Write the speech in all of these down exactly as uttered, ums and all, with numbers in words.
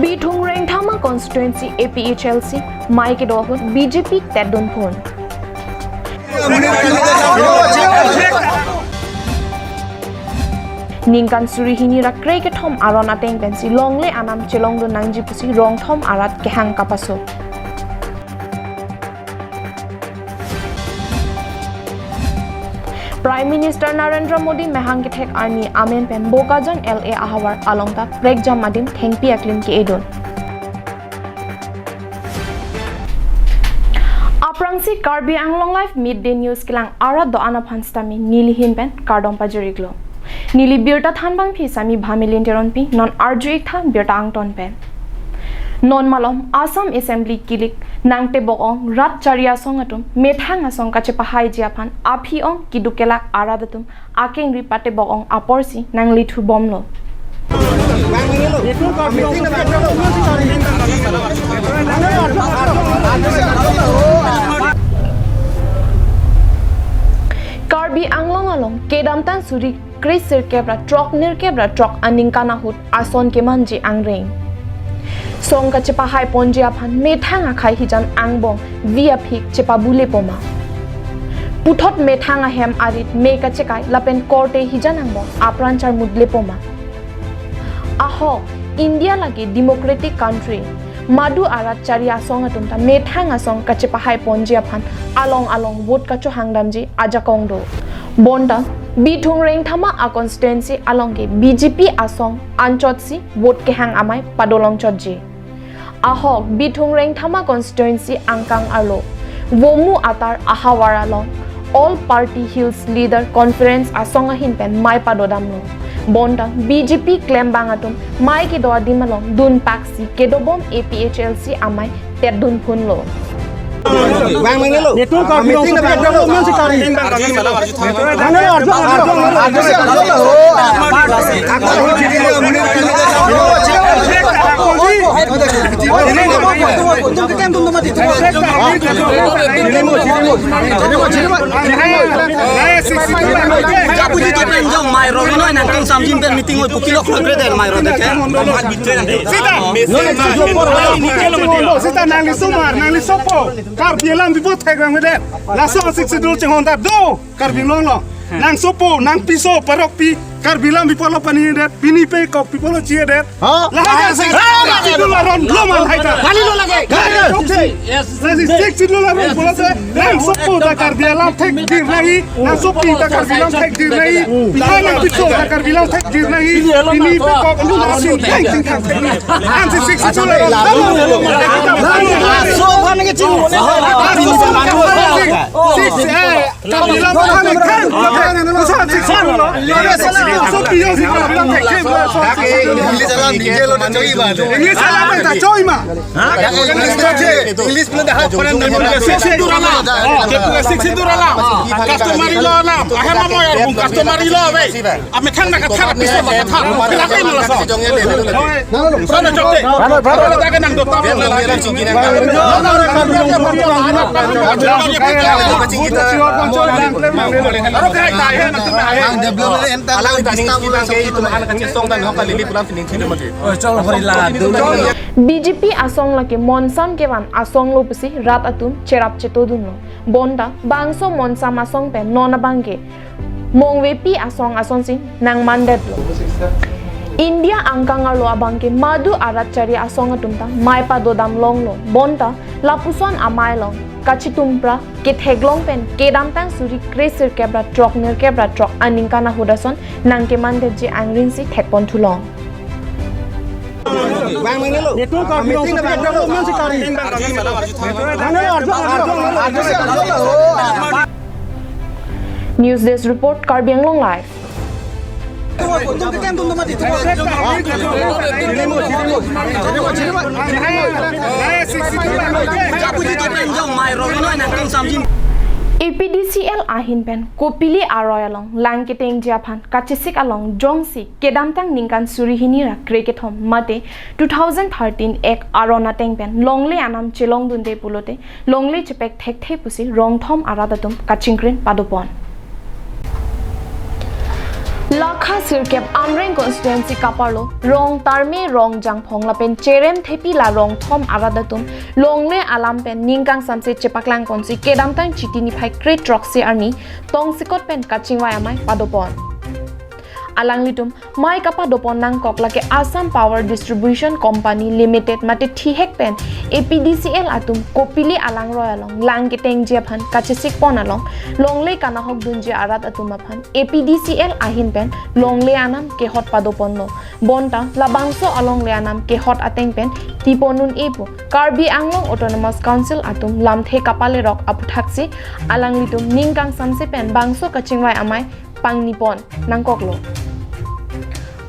Bithung Rengthama constituency A P H L C mai kedo ahut B J P tetdun phun. Ningkan suri hini ra krekethom aron ateng pensi longle anam chelongdun nangji pusi rongthom arat kehang kapaso. Prime Minister Narendra Modi mehang kethek arni amen pen Bokajan L A ahavar along ta prekjam adim thengpi aklim ke-edun. Aphrangsi Karbi Anglong Live Midday News kelang arat do-an aphan sitame nelihin pen kardom pajir-iklo. Neli birta thanbangpi Sami Bhamilin Teronpi, non arju-ik tha birta angton pen. Non malom Assam Assembly kilik nangtebok ong rat chari asong atum methang asong kachepahaiji aphan aphi ong kiduk kelak arat atum akengri patebok ong aporsi nanglithubomlo. Karbi Anglong along kedamtang suri kre sirkep ra throk nerkep ra throk aningkan ahut ason kemanji angreng. Song kachepahai ponji aphan methang akhai hijan angbong vi aphik chepabule poma. Puthot methang ahem arit me kachekai lapen korte hijan angbong apran charmut le poma. Ahok, India lake democratic country. Madu arat chari asong atum ta methang asong kachepahai ponji aphan along along vote kachohang damji ajakong do. Bonta, Bithung Rengthama a constituency along ke B J P asong anchotsi vote kehang amei padolongchotji. Ahok, Bithung Rengthama constituency angkang arlo Vomu atar ahavar along All Party Hills Leader Conference asong ahin pen mai padodamlo. Bonta B J P klembang atum mai kedo adim along dunpaksi kedobom A P H L C amei tetdun phunlo. Bang, bang, lo. Netum ka bidong meeting sa na bidong bidong. Meeting si kari. Arju, arju, arju. Arju, arju, arju. Jabuji to pen jong mai ro noi nangtum samjin pen meeting oi pukilok lo kre del mai ro de ke. Sita. Sita nangli sumar, nangli sopo. Karbi alam bipo thek rang de. Laso Sixth Schedule chinghon ta do Karbi Anglong lo. Nang sopo, nang piso, parok pi, Karbi alam bipo lo pani det, pini pe kok bipo lo chie det. Ha? Lahai ta Sixth Schedule aron lo ma lahai ta. Kali lo lage. Kali lo. Yes. Sixth Schedule aron pulote nang sopo ta Karbi alam thek dir nahi, nang sopi ta Karbi alam thek dir nahi, nang piso ta Karbi alam thek dir nahi, pini pe kok lu na sin thek thek thek. Ang si Sixth Schedule aron. So, kami ke ching. Sixth, eh, Karbi alam thek thek. English alam detail lo ta choi ma. English alam ta choi ma. English lo dah hafal. Sixth Schedule alam. Sixth Schedule alam. Customary law alam. Ahem amoy arbung customary law ve. Amethang na kathar, piso na kathar. Pila kai na laso. Sana chokte. Sana chokte. Sana chokte. Ang development enta lang disturb ulang sa itu anak kecil song dan hokal lili pulang sini sini mati. B J P asong lake monsam kevan asong lo pusi rat atum cherap chetodunlo. Bonta bangso monsam asong pen non abangke mongvepi asong asonsi nangmandetlo. India angkang arlo abangke madu arat chari asong atum ta mai padodam longlo. Bonta lapuson amei along kachitumpra ketheklong pen kedamtang suri kre sirkep ra throk nerkep ra throk aningkan ahut ason nangkemandetji angrinsi thekpon thulong. Bang, bang, lo. Netum ka bidong meeting sa na bidong bidong. Meeting si kari. Arju, arju, arju. Arju, arju, arju. News Desk Report, Karbi Anglong Live. A P D C L ahin pen Kopili aroi along lang ketengji aphan kachesik along jongsi kedamtang ningkan suri hini ra krekethom mate two thousand thirteen ek aron ateng pen longle anam chelongdunde pulote longle chepek thekthe pusi rongthom arat atum kachingkrin padopon. Lakha sirkep Amreng constituency kaparlo Rong Tarme, Rong Jangphong lapen Cherem Thepi la Rongthom arat atum longle alam pen ning kangsamse chepaklangponsi kedamtang Chiti niphai kre-throksi arni tongsekot pen kachingvai amei padopon. Alanglitum mei kapadopon nangkok lake Assam Power Distribution Company Limited mate thihek pen A P D C L atum Kopili alangroi along lang ketengji aphan kachesikpon along longle kanahok dunji arat atum aphan A P D C L ahin pen longle anam kehot padoponlo. Bonta labangso alongle anam kehot ateng pen tipon un-e pu Karbi Anglong Autonomous Council atum lamthe kapalerok aphuthaksi alanglitum ning kangsamse pen bangso kachingvai amei pangnipon nangkoklo.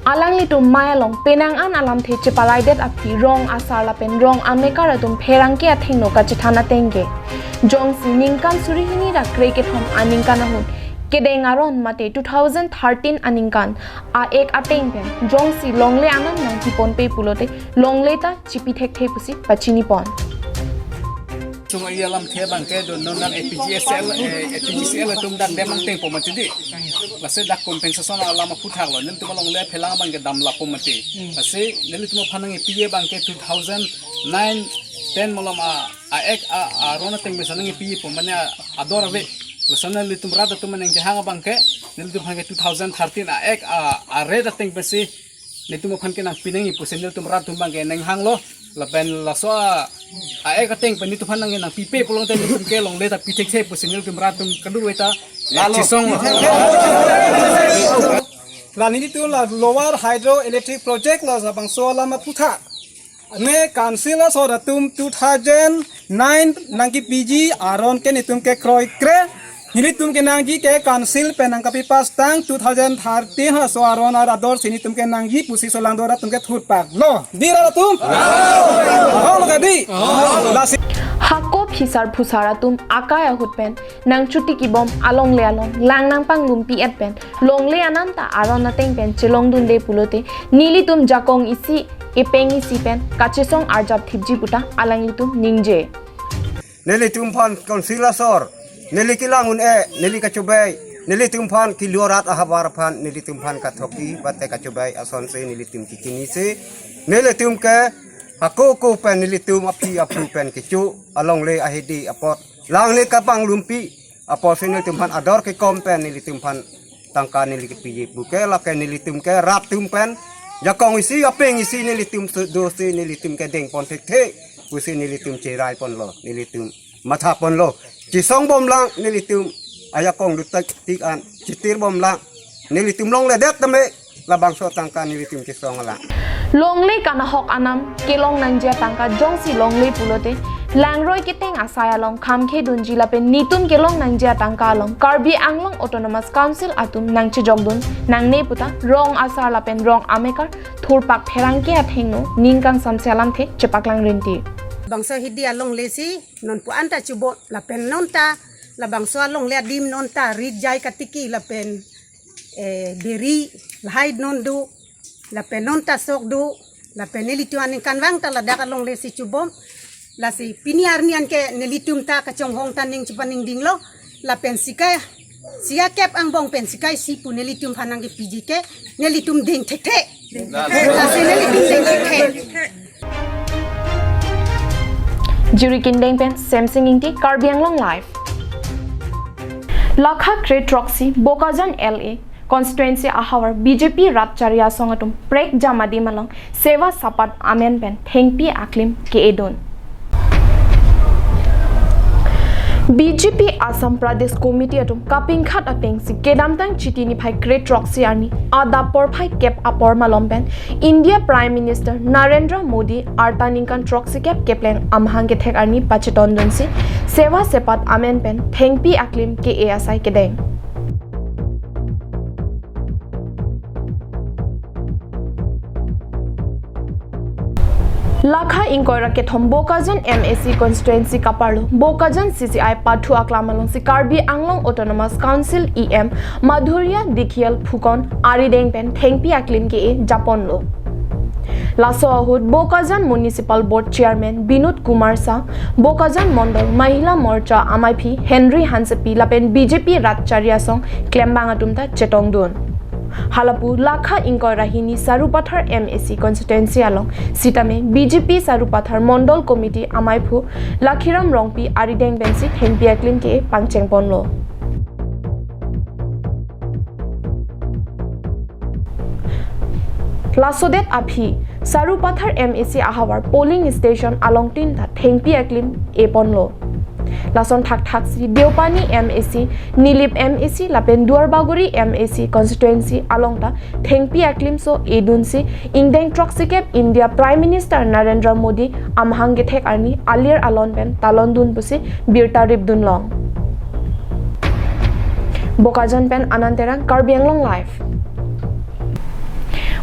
Alanglitum mei along penang an alamthe cheparaidet aphi rong asar lapen rong amekar atum pherangke athengno kachethan ateng ke. Jongsi ningkan suri hini ra kre kethom aningkan ahut kedeng aron mate two thousand thirteen aningkan a-ek ateng pen jongsi longle anam nangkiponpe pulote longle ta chipi thekthe pusi pachinipon. Sung alam the abangke do non A P G S L, eh, A P G C L atum dak dam angteng po mati di. Lasi dak compensation alam aphuthak lo. Nelitum alongle phelang abangke dam lapo mati. Lasi nelitum aphan nangkipi abangke two thousand nine ten malom a, a-ek a, aron ateng pen nangkipi po mane a, ador ave. Lasi nelitum rat atum nangkehang abangke nelitum aphan ke two thousand thirteen a-ek a, a-rate ateng pensi nelitum aphan ke nangpi nangji pusi nelitum rat atum abangke nanghanglo. Lapen laso a, a-ek ateng pen nelitum aphan nang nangpipe pulote nelitum ke longle ta pi thekthe pusi nelitum rat atum kadokave ta lalo chisong. La nelitum la Lower Hydroelectric Project labangso alam aphuthak ne council asor atum two thousand nine nangkipiji aron ke nelitum ke kroikre. Nelitum kenangji ke council pen nangkapi pass tang two thousand thirteen laso aron ador si nelitum kenangji pusi solangdo rat atum ke thurpaklo. Di rat atum? Hong lo ka di? Lasi hako phisar phusar atum akai ahut pen nangchutikibom alongle along lang nangpanglumpi-et pen longle anam ta aron ateng pen chelongdunde pulote nelitum jakong isi epeng isi pen kachesong arjap thipji puta alanglitum ningje. Nelitum aphan council asor, neli kelang un-e, neli kachobei, nelitum aphan kilo rat ahavar aphan nelitum aphan kathoki bate kachobei asonsi nelitum kichinisi, nelitum ke hako ako pen nelitum aphi aphu pen kecho alongle ahidi apot langle kapanglumpi apotsi nelitum aphan ador kekom pen nelitum aphan tangka neli kepiji puke lake nelitum ke rat atum pen jakong isi apeng isi nelitum sudo si nelitum kedengpon thekthe pusi nelitum cheraiponlo, nelitum mathaponlo. Chisongbomlang nelitum ajakong dutak tik an chitirbomlang nelitum longledet tame labangso tangka nelitum chisonglang. Longle kanahok anam kelong nangji atangka jongsi longle pulote langroi keteng asai along khamkhedunji lapen netum kelong nangji atangka along Karbi Anglong Autonomous Council atum nangchejokdun nangne puta rong asar lapen rong amekar thurpak pherangke athengno ning kangsamse alamthe chepaklang rinti. Bangso hidi alongle si non pu anta chubot lapen nonta labangso alongle adim nonta rit jai katiki lapen, eh, biri lahai non do lapen nonta sok do lapen nelitum aningkanvang ta ladak alongle si chubom. Lasi pini arni anke nelitum ta kachonghong ta ning chepaningdinglo lapen sika, sika kep angbong pen sika isi pu nelitum aphan nangkipiji ke nelitum ding thekthe. Lasi nelitum ding thekthe. Juri Kindeng pen Semsing Ingti, Karbi Anglong Live. Lakha kre-throksi Bokajan L A constituency ahavar B J P rat chari asong atum prekjam adim along Seva Sapat amen pen thengpi aklim ke-edun. B J P Assam Pradesh Committee atum kapingkhat atengsi kedamtang Chiti niphai kre-throksi arni adap porphai kep apor malom pen India Prime Minister Narendra Modi arta ningkan throksi kep kepleng amahang kethek arni pachetondunsi Seva Sapat amen pen thengpi aklim ke-e asai kedeng. Lakha ingkoi ra kethom Bokajan M A C constituency kaparlo Bokajan C C I pathu aklam alongsi Karbi Anglong Autonomous Council E M Madhurya Dikhial Phukan arideng pen thengpi aklim ke-e japonlo. Laso ahut Bokajan Municipal Board Chairman Binod Kumar Shah, Bokajan Mondol Mahila Morcha amaiphi Henry Hansepi lapen B J P rat chari asong klembang atum ta chetongdun. Halapu lakha ingkoi ra hini Sarupathar M A C constituency along sitame B J P Sarupathar Mondol Committee amaiphu Lakhiram Rongpi arideng pensi thengpi aklim ke pangchengponlo. Lasodet aphi Sarupathar M A C ahavar polling station alongtin ta thengpi aklim eponlo. Lason thakthak si Deopani M A C, Nilip M A C lapen Duarbagori M A C constituency along ta thengpi aklimso edunsi ingdeng throksikep India Prime Minister Narendra Modi amahang kethek arni alir alon pen talondun pusi birta ripdunlong. Bokajan pen Anand Terang, Karbi Anglong Live.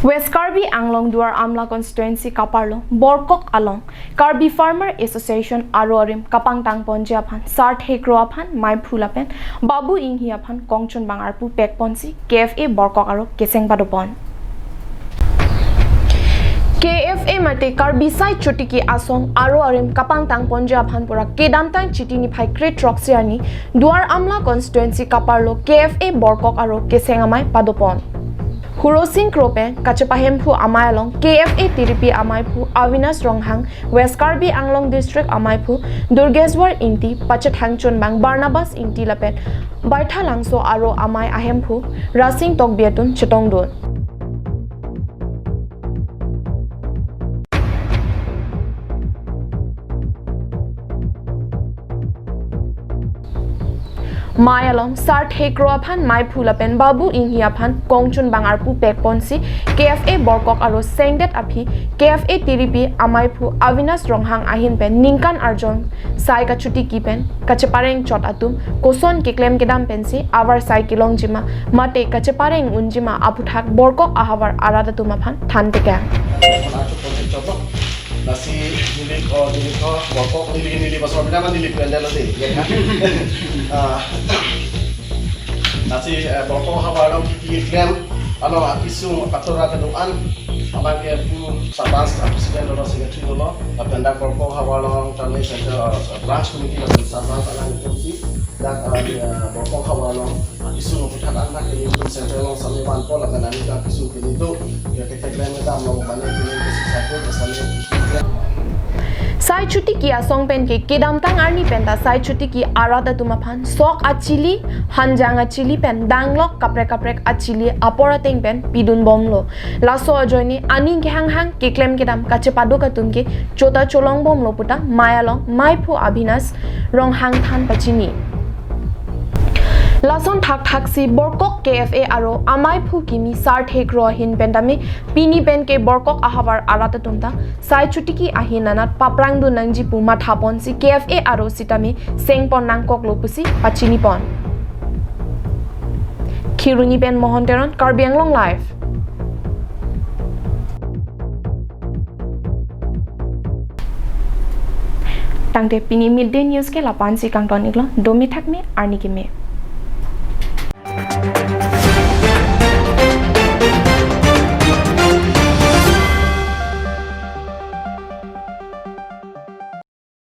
West Karbi Anglong Duar Amla constituency kaparlo Borkok along Karbi Farmer Association aro arim kapangtangponji aphan Sar Thekro aphan maiphu lapen Babu Inghi aphan kongchunbang arpu pekponsi K F A Borkok aro keseng padopon. K F A mate Karbi Sai Chotiki Asong aro arim kapangtangponji aphan pura kedamtang Chiti niphai kre throksi arni Duar Amla constituency kaparlo K F A Borkok aro keseng amei padopon. Hurosing Kro pen kachepahemphu amei along K F A tiripi amaiphu Avinash Ronghang, West Karbi Anglong District amaiphu Durgeswar Ingti, pachethangchunbang Barnabas Ingti lapen Baithalangso aro amei ahemphu Rasing Tokbi atum chetongdun. Mei along Sar Thekro aphan maiphu lapen Babu Inghi aphan kongchunbang arpu pekponsi K F A Borkok aro sengdet aphi K F A tiripi amaiphu Avinash Ronghang ahin pen ningkan arjon sai kachotiki pen kachepareng chot atum koson keklem kedam pensi avarsai kelongjima mate kachepareng unjima aphuthak Borkok ahavar arat atum aphan than tekang. Lasi neli ko, neli ko, Borkok neli, neli pasal bina neli pendel lo dei, ya kan? Ah, lasi, eh, Borkok havar along kiki klem, ano akisung katora kedoan, abang ke pu sabas president dolo, secretary dolo, lapen dak Borkok havar along kami center, eh, branch committee lapen sabas alang komiti, dak, eh, Borkok havar along akisung aphuthak anak ke central along sami vanpo lapen ani dak akisung ke itu, ya ke klem kedam lo mane ke sisa ke sami. Sai Chotiki Asong pen ke kedamtang arni pen ta Sai Chotiki arat atum aphan sok achili, hanjang achili pen danglok kaprek kaprek achili apor ateng pen pidunbomlo. Laso ajoine aning kehanghang keklem kedam kachepaduk atum ke chota cholongbomlo puta mei along maiphu Avinash Ronghang than pachini. Lason thakthak si Borkok K F A aro amaiphu kimi Sar Thekro ahin pen tame pini pen ke Borkok ahavar arat atum ta Sai Chotiki ahin anat paprangdun nangji pu mathaponsi K F A aro sitame sengpon nangkoklo pusi pachinipon. Kheroni pen Mohan Teron, Karbi Anglong Live. Tangte pini midday news ke lapu-an si kangton iklo, dome thakme, arni keme.